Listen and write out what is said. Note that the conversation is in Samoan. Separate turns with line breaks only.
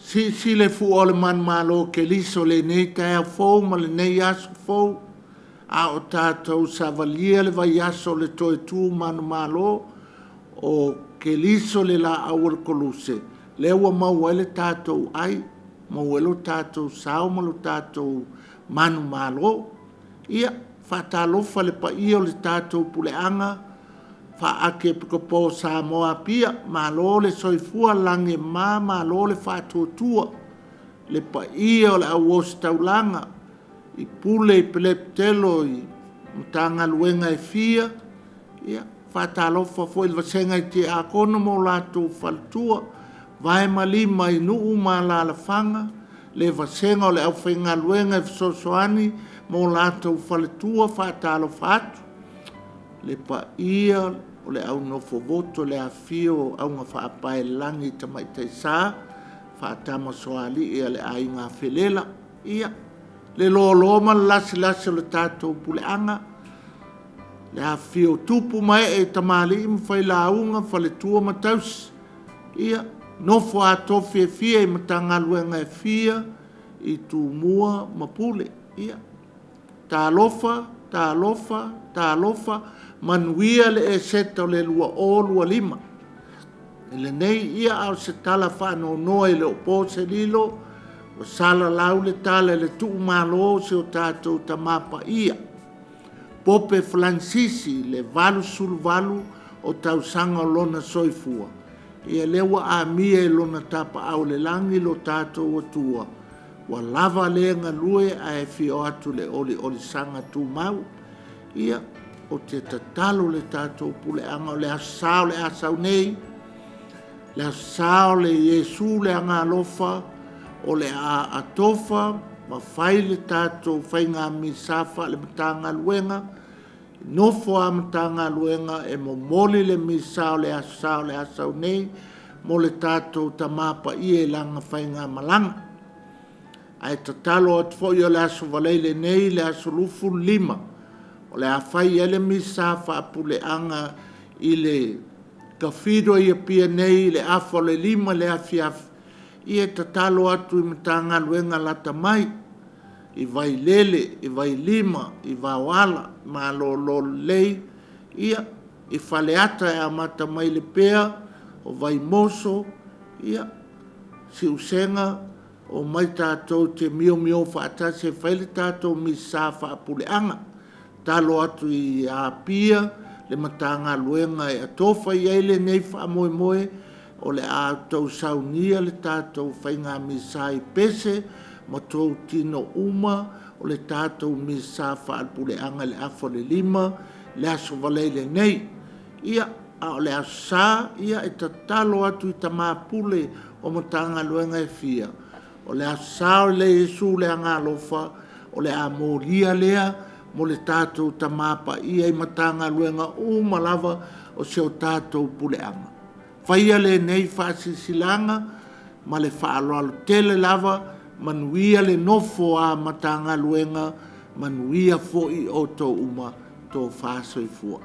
Silisili le fua o le manumalo o Keriso i lenei taeao fou ma lenei aso fou, a o tatou savalia le vaiaso o le toe tu manumalo o Keriso i le laau o le koluse, lea ua maua ai le tatou ai, maua ai lo tatou sao ma lo tatou manumalo. Ia, e faatalofa i le paia o le tatou puleaga faa-Akiepikopo o Samoa i Apia, malo le soifua lagi e mama, malo le faatuatua. Le paia o le au ositaulaga i Pule i Peleputelo i Matagaluega e fia. Ia, e faatalofa foi i le vasega i Tiakono ma o latou faletua, vae ma lima i nuu ma alaalafaga, le vasega o le aufaigaluega fesoasoani ma o latou faletua. E faatalofa atu. Le paia o le au nofo voto i le afifio o augafaapaelagi i Tamaitai Sa, Faatamasoalii a le Aiga Felela. Ia, le loaloa ma le lasilasi o le tatou puleaga, le afifio o tupu ma ee o tamalii ma failauga, faletua ma tausi, ia, nofo a tofi e fia i Matagaluega e fia i Tumua ma Pule. Ia, talofa, talofa, talofa, manuia le Eseta o le 2025. I lenei, ia, a o se tala faanoanoa e le o po se lilo, ua salalau le tala i le tuumalo o si o tatou Tama Paia, Pope Faranisisi i le 88 o tausaga o lona soifua. Ia lea ua amia i lona tapaau i le lagi lo tatou Atua, ua lava lea galue ae afio atu i le oliolisaga tumau. Ia, ou te tatalo i le tatou puleaga, o le Aso Sa o le a sau nei, le Aso Sa o le Iesu le Agaalofa, o le a atofa ma fai le tatou faiga Misa faale-Matagaluega, i nofo a Matagaluega e momoli le Misa o le Aso Sa o le a sau nei mo le tatou Tama Paia i lana faigamalaga. Ae tatalo atu foi o le Aso Faraile nei le aso 25 o le a fai ai le Misa Faapuleaga i le Cathedral i Apia nei i le 4:afa i le afiafi. Ia, e tatalo atu i Matagaluega lata mai i Vailele, i Vailima, i Vaoala, Malololelei, ia, i Faleata e amata mai i Lepea, o Vaimoso, ia, Siusega, omai tatou te miomio faatasi e fai le tatou Misa Faapuleaga. Tatalo atu ia Apia le Matagaluega e atofa i ai lenei faamoemoe, o le a outou saunia le tatou faiga Misa i pese ma totino uma o le tatou Misa Faalepuleaga i le 4:afa i le Aso Faraile nei. Ia, a o le Aso Sa, e tatalo atu i tama pule o Matagaluega e fia, o le Aso Sa o le Iesu le Agaalofa, o le a molia lea mo le tatou Tama Paia i Matagaluega uma lava o si o tatou puleaga. Faia lenei faasilasilaga ma le faaaloalo tele lava. Manuia le nofo a Matagaluega, manuia foi outou uma. Tofa soifua.